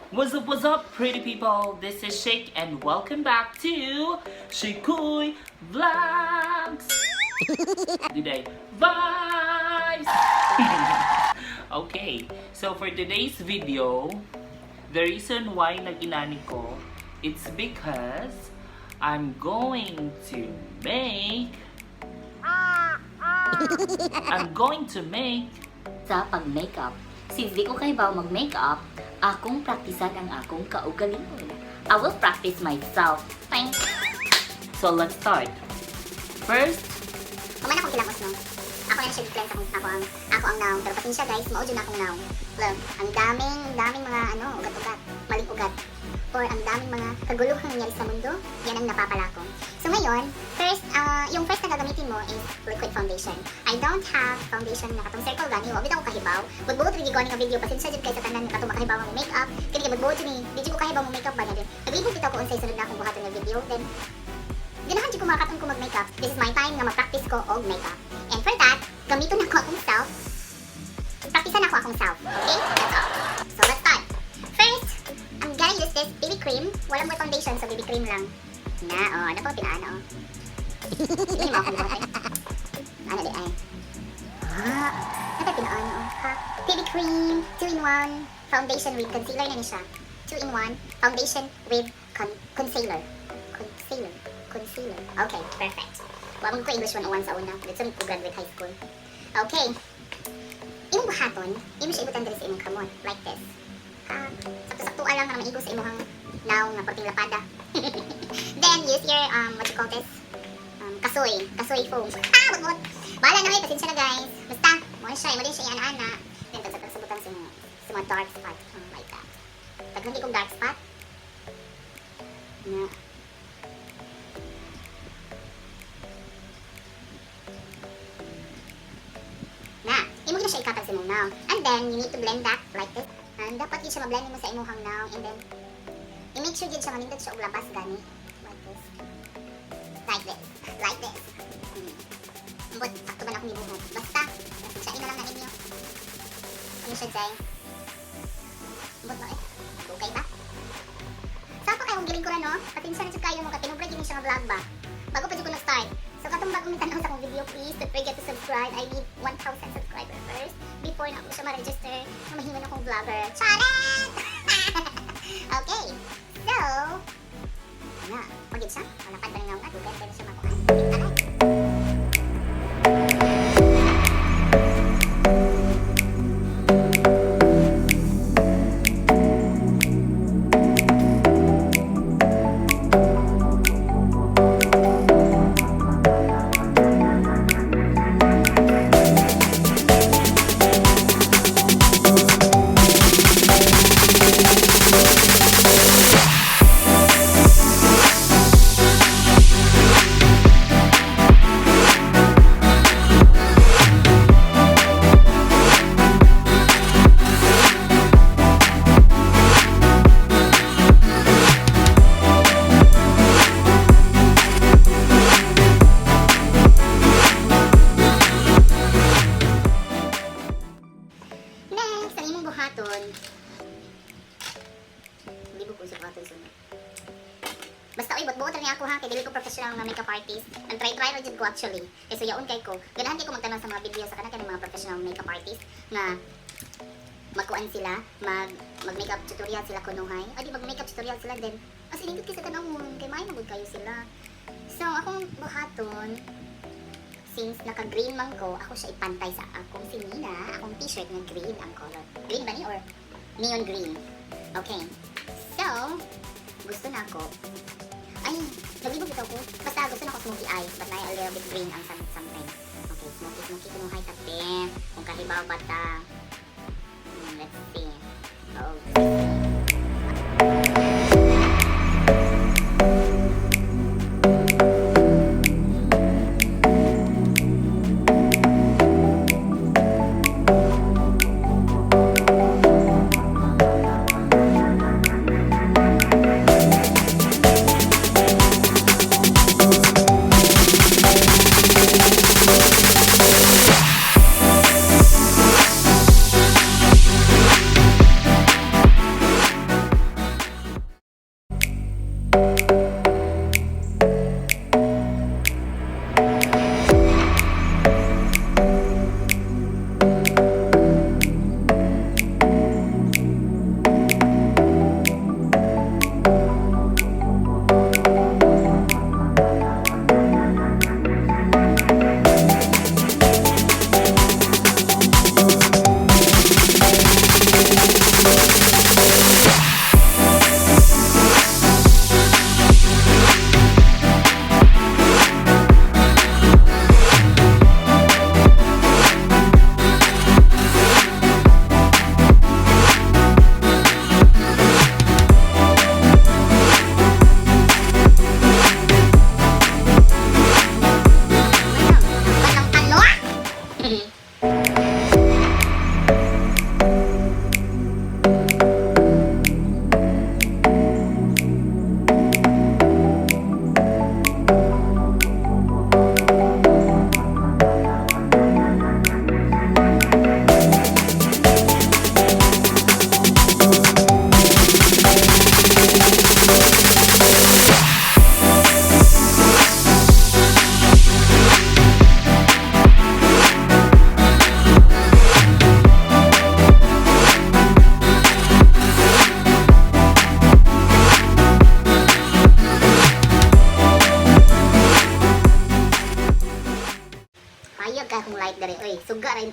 What's up, pretty people? This is Shake and welcome back to Shikuy Vlogs! Today, vibes! Okay, so for today's video, the reason why nag-inani ko, it's because I'm going to make Sa pag-makeup. Since di ko kahibaw mag-makeup, akong praktisan ang akong kaugalingon. I will practice myself. Thank. So let's start. First, Kuman akong kilamos, no? Ako na siya gi-cleanse akong ako ang naong. Pero pasensya, guys, mao jud na akong naong. Look, ang daming daming mga ano, ugat-ugat, maling ugat. Or ang daming mga kaguluhang nangyari sa mundo, yan ang napapala ko. So ngayon, first, yung first na gagamitin mo is liquid foundation. I don't have foundation na katong circle gani, wa bitaw ko kahibaw. Budbuot rin ko nga video, pasensya jud kay sa tanan nga katong makahibaw mo makeup. Kini kay budbuot ni, di jud ko kahibaw mo makeup ba niya din. Naglibog bitaw ko unsay sunod na akong buhaton nga video, then ganahan jud ko makaton ko mag-makeup. This is my time nga ma-practice ko og makeup. And for that, gamiton nako akong self. Praktisan ako akong self. Okay? That's all. So let's start. First, I'm gonna use this BB cream. Wala mo foundation, so BB cream lang. Na, oh, ano pa pinaano, oh. Hindi mo akong buhat eh. Ano di ay? Ah, ano pa pinaano, oh. Ha? BB cream, 2-in-1 foundation with concealer na ni siya. 2-in-1 foundation with concealer. Concealer. Concealer. Okay, perfect. Wa man ko English 101 sa una. Dito ko graduate high school. Okay. Imong buhaton, imo siya ibutan diri sa imong kamot like this. Ha, sakto-sakto lang nga maigo sa imong naong nga perting lapada. Then use your what you call this? Kasoy, kasoy foam. Ah, buot. Bahala na kayo, pasensya na, guys. Basta, mo na siya, imo din siya iana-ana. Then tagsa sa butang sa mga dark spot, oh, like that. Daghan kong dark spot. Na. Na, imo na siya ikatag sa imong naong. And then, you need to blend that like this. And dapat yun siya ma-blend mo sa imong naong. And then, i-make sure yun siya manindot siya og labas gani. Like this. Like this. Like this. Ambot, sakto ba na akong gibuhat? Basta, pasensyain na lang na ninyo. Ano siya, Jay? Ambot ba eh? Okay ba? Sa pa kayong giling ko na, no? Pasensya na jud kayo mo, katinubra gini siya nga vlog ba? Bago pa jud ko nag-start. So katong bagong mitanaw sa akong video, please don't forget to subscribe. I need 1,000 subscriber first before na ako siya ma-register na mahiman akong vlogger. Charet! Okay. So, na, pagid siya. Malapad ba nga nga? Dugay na siya makuha. Aray. Next, ang imong buhaton. Hindi ko sa buhaton sunod. Basta oy, buot-buot ra ni ako ha, kay dili ko professional nga makeup artist. Nag try-try ra jud ko actually. Kay suyaon kay ko. Ganahan kay ko magtan-aw sa mga video sa kanang kanang mga professional makeup artist nga magkuan sila, mag mag makeup tutorial sila kunuhay. O di mag makeup tutorial sila then as in kay sa tanawon kay maayo magud kayo sila. So akong buhaton, since naka-green man ko, ako siya ipantay sa akong sinina, akong t-shirt nga green ang color. Green ba ni or neon green? Okay. So, gusto na ako. Ay, naglibog ito ko. Basta gusto na ako smoky eyes, but na a little bit green ang something. Okay, smoky, smoky kunuhay tabi. Kung kahibaw bata. Let's see. Oh,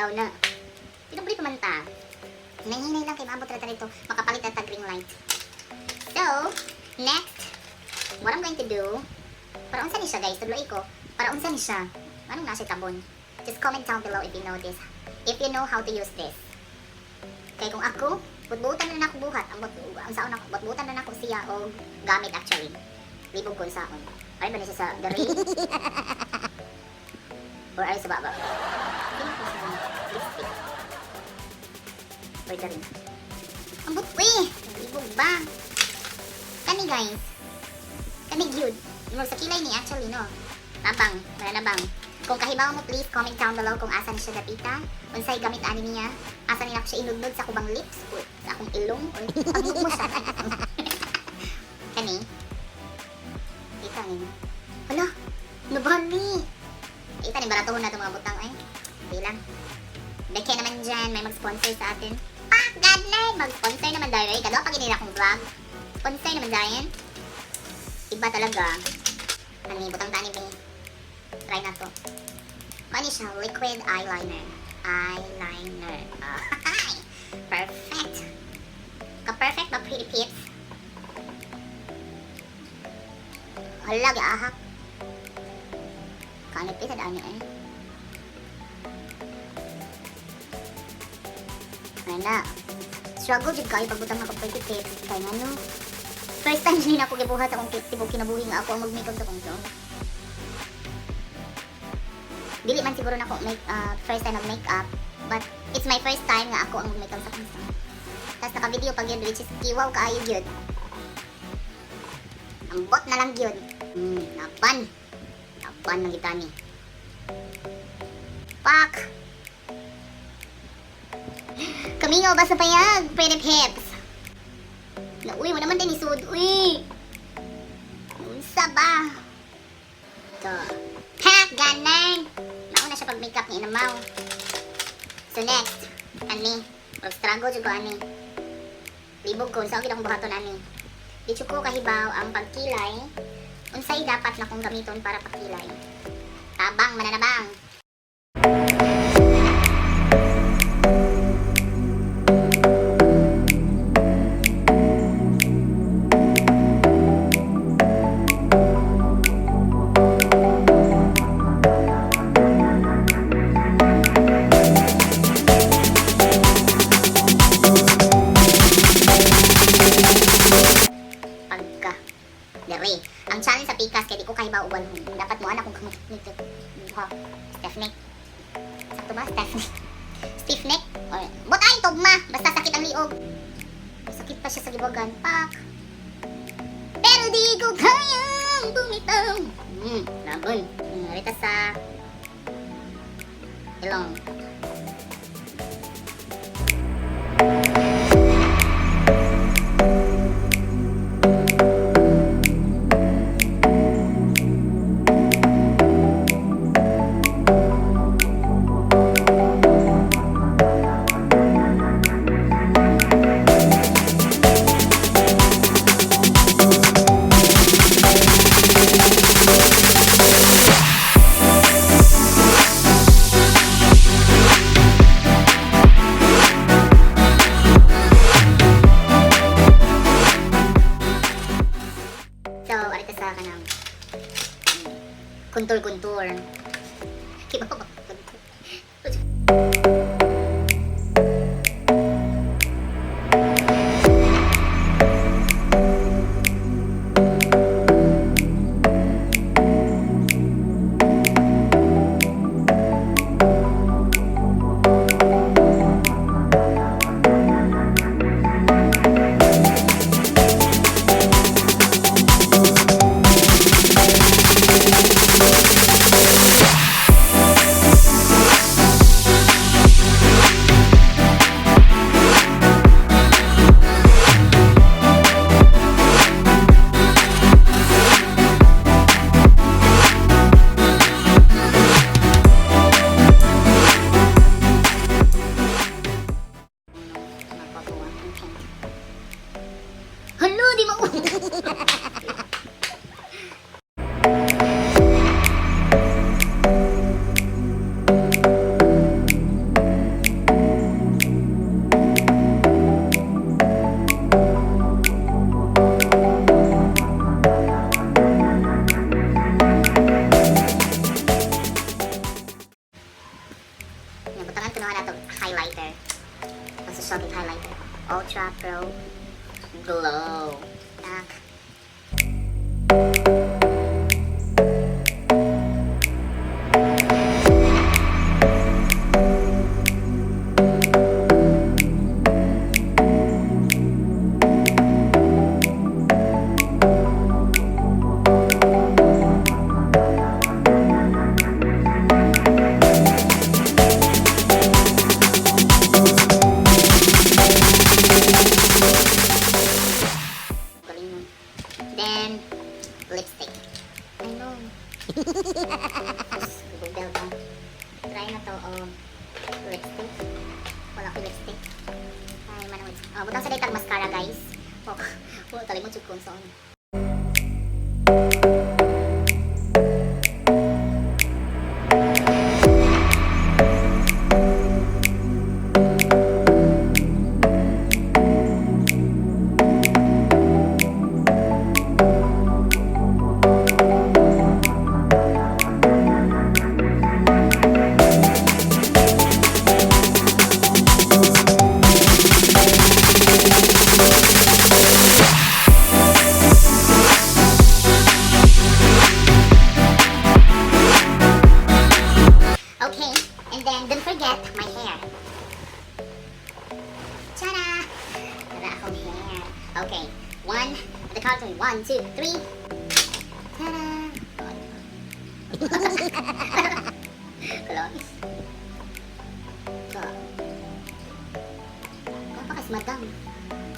tao na. Pinubli pa man ta. Hinay-hinay lang kay maabot ra ta dito. Makapalit na tag ring light. So, next, what I'm going to do, para unsa ni siya, guys, tudloy ko, para unsa ni siya, anong nasa tabon? Just comment down below if you know this. If you know how to use this. Kay kung ako, butbutan na nako buhat, ang but ang saon ako, butbutan na nako siya og gamit actually. Libog ko saon. Ay ba ni siya sa dari? Or ay sa baba? Sino ko sa lipstick? Or dari? Ang but, uy! Libog ba? Kani, guys. Kani gyud. Mo sa kilay ni actually, no. Tabang, mananabang. Kung kahibaw mo, please comment down below kung asa ni siya dapita. Unsay gamit ani niya. Asa nila siya inudnod sa kubang lips o sa akong ilong or pagmukmo siya. Kani. Kita ni. Hala, nabali. Kita ni baratuhon na itong mga butang ay. Di lang. Beke naman dyan, may mag-sponsor sa atin. Ah, God mag-sponsor naman dahil. Ay, kadwa pag inila akong vlog. Sponsor naman dahil. Iba talaga. Ani, butang tani be. Try na to. Ano siya? Liquid eyeliner. Eyeliner. Ay! Perfect! Ka-perfect ba, pretty peeps? Hala, giahak. Kanit pa sa ani eh. Wala. Struggle jud kayo pagbutang ako, pretty peeps. Kay ngano? First time din ako gibuhat akong tibok kinabuhi nga ako ang mag-makeup sa akong self. Dili man siguro nako make first time mag-makeup, but it's my first time nga ako ang mag-makeup sa akong self. Tapos naka-video pag yun, which is kiwaw kaayo gyud. Ambot na lang gyud. Napan. Napan lang kita ni. Pak! Kamingaw ba sa payag, pretty pips? Na, uy, mo naman din isud, uy! Unsa ba? Ito. Ha! Ganang! Mauna siya pag makeup ni inamaw. So next, ani. Pag struggle jud ko ani. Libog ko, sa akong buhaton ani. Di jud ko kahibaw ang pagkilay. Unsay dapat na kong gamiton para pagkilay. Tabang mananabang. Pagka dere. Ang challenge sa pikas kay di ko kahibaw ubalhon. Dapat mo anak kung kamot nito. Ha. Stiff neck. Sakto ba? Stiff neck. Stiff neck? Or, but ay, tugma! Basta sakit ang liog. Sakit pa siya sa gibagan. Pak! Pero di ko kayang bumitaw. Laban. Rita sa ilong. So, arita sa kanang contour-contour. Kiba ba contour? Magpatuwa ang pink. Hala, di mo. Glow. Tak. Galing nun. Then, lipstick. I know. Tapos, Google ko. Try na to, oh, lipstick. Wala ko lipstick. Ay, manawid. Oh, butang sa daytag mascara, guys. Oh, wala kalimot jud kung saan. Okay, and then don't forget my hair. Tada! Wala akong hair. Okay, one, at the count of one, two, three. Tada! Kalawis. Kapakas, madam.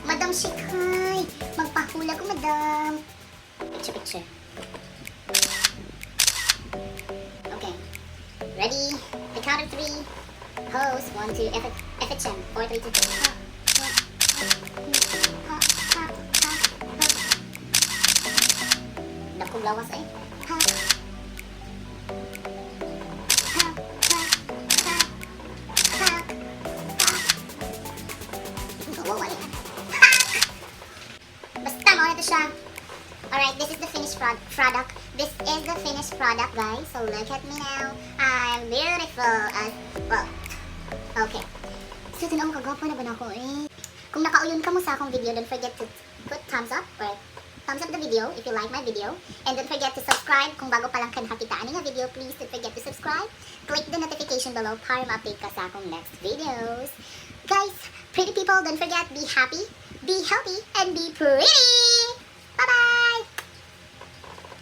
Madam Shikay! Magpahula ko, madam. Picture, picture. Okay. Ready? The count of three. Pose. One, two, F, F, H, M. Four, three, two. Ha, ha, ha, ha, ha, ha. Dakong lawas eh. Ha. Ha, ha, ha, ha, ha. Kawawa eh. Ha! Basta mao na to siya. Alright, this is the finished product. This is the finished product, guys. So look at me now. I'm beautiful as well. Okay. So, tinong kagwapo na ba na ako eh? Kung nakauyon ka mo sa akong video, don't forget to put thumbs up or thumbs up the video if you like my video. And don't forget to subscribe. Kung bago pa lang ka nakakita ani nga video, please don't forget to subscribe. Click the notification below para ma-update ka sa akong next videos. Guys, pretty people, don't forget, be happy, be healthy, and be pretty!